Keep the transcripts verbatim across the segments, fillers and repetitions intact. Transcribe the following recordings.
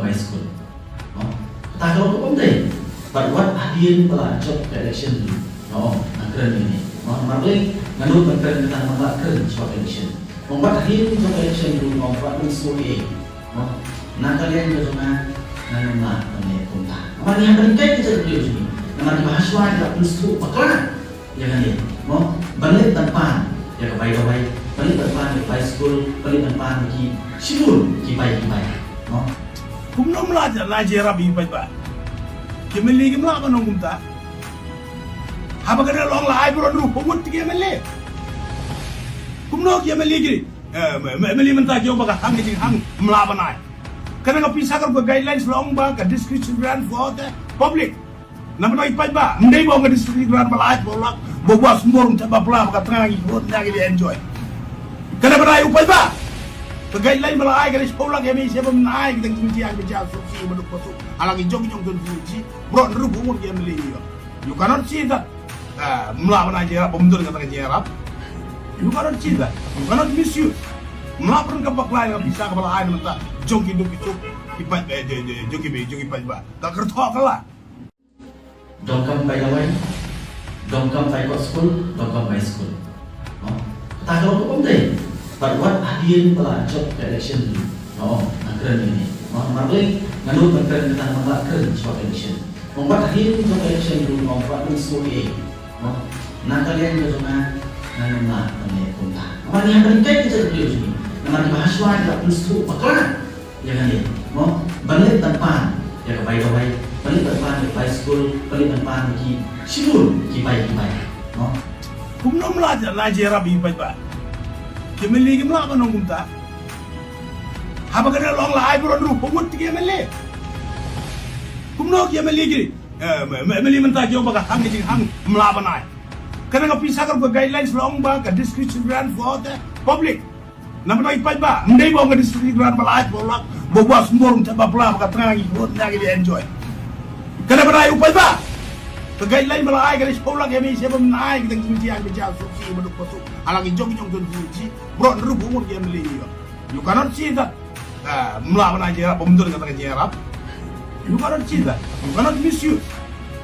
High School. No? Kata ka long kumta. Bad wat hadien ba la jop ka election ruh. No, nga kren ïa kane. No, namar balei nga nud ban kren kata namar ba la kren shuwa ka election. Wat hadien ba jop ka election ruh, no, wat ym shu eh. No, na ka liang ka jong nga, nga ngam lah ban leh kumta. Namar ngi hap ban kai ka jaitbynriew jong ngi. Namar kiba hashwa ki la pynsngewthuh bakla ïa kane, mo? Ban leit ban pan ïa ka bai dawai, ban leit ban pan ïa ka bai skul, ban leit ban pan ïa ki shibun ki bai ki bai, mo? Kumno ym lah ïa la jia rap ïa ki paidbah? Ki M L A kim lah ban ong kumta. Haba ka dei long la ai baroh hynriewphew ngut ki M L A. Kumno ki M L A ki, eh, M-, M-, M L A mynta ki ong ba ka hang ka jinghang ym lah ban ai. Ka dei ka pisa ka ruh ka guidelines la ong ba ka discretion grant for the public. Namar ba i paidbah, ym dei ba ong ka district grant ba la ai shiphew lak, ba u Bah Symboh um tep ba pla, ba ka tnga ngi vote na ngi dei enjoy. Ka dei ba dei u paidbah. Ka guideline ba la ai ka dei shiphew lak, ïa me sha ba ym ai ka dang jingjiang ka jia suk si ba duk ba suk. Hala ngi jong jong don si si. Bro, nru bu ngur ki M L A ïa. You cannot say that. Ah, ym lah ban ai jia rap, ba ym don kata ka jia rap. You cannot say that. You cannot misuse. Ym lah pynrem ka bakla ïa ka pisa kaba la ai na mynta jong ki duk ki suk. Ki paid, eh, jong, jong, jong ki, jong ki paidbah. Ka kyrthoh ka la. Donkam bai dawai, donkam bai kot skul, donkam bai skul. No? Kata ka long kumta. Bad wat hadien ba la jop ka election ruh. No, nga kren ïa kane. No, namar balei nga nud ban kren kata namar ba la kren shuwa ka election. No, wat hadien ba jop ka election ruh, no, wat ym shu eh. No? Na ka liang ka jong nga, nga ngam lah ban leh kumta. Namar ngi hap ban kai ka jaitbynriew jong ngi. Namar kiba hashwa ki la pynsngewthuh bakla ïa kane, mo? Ban leit ban pan ïa ka bai dawai, ban leit ban pan ïa ka bai skul, ban leit ban pan ïa ki shibun ki bai ki bai, mo? Kumno ym lah ïa la jia rap ïa ki paidbah? Ki M L A kim lah ban ong kumta. Haba ka dei long la ai baroh hynriewphew ngut ki M L A. Kumno ki M L A ki, eh, M-, M-, M L A mynta ki ong ba ka hang ka jinghang ym lah ban ai. Ka dei ka pisa ka ruh ka guidelines la ong ba ka discretion grant for the public. Namar ba i paidbah, ym dei ba ong ka district grant ba la ai shiphew lak, ba u Bah Symboh um tep ba pla, ba ka tnga ngi vote na ngi dei enjoy. Ka dei ba dei u paidbah. Ka guideline ba la ai ka dei shiphew lak, ïa me sha ba ym ai ka dang jingjiang ka jia suk si ba duk ba suk. Hala ngi jong jong don si si. Bro, nru bu ngur ki M L A ïa. You cannot say that. Ah, ym lah ban ai jia rap, ba ym don kata ka jia rap. You cannot say that. You cannot misuse.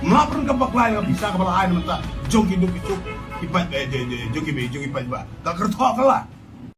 Ym lah pynrem ka bakla ïa ka pisa kaba la ai na mynta jong ki duk ki suk. Ki paid, eh, jong, jong, jong ki, jong ki paidbah. Ka kyrthoh ka la.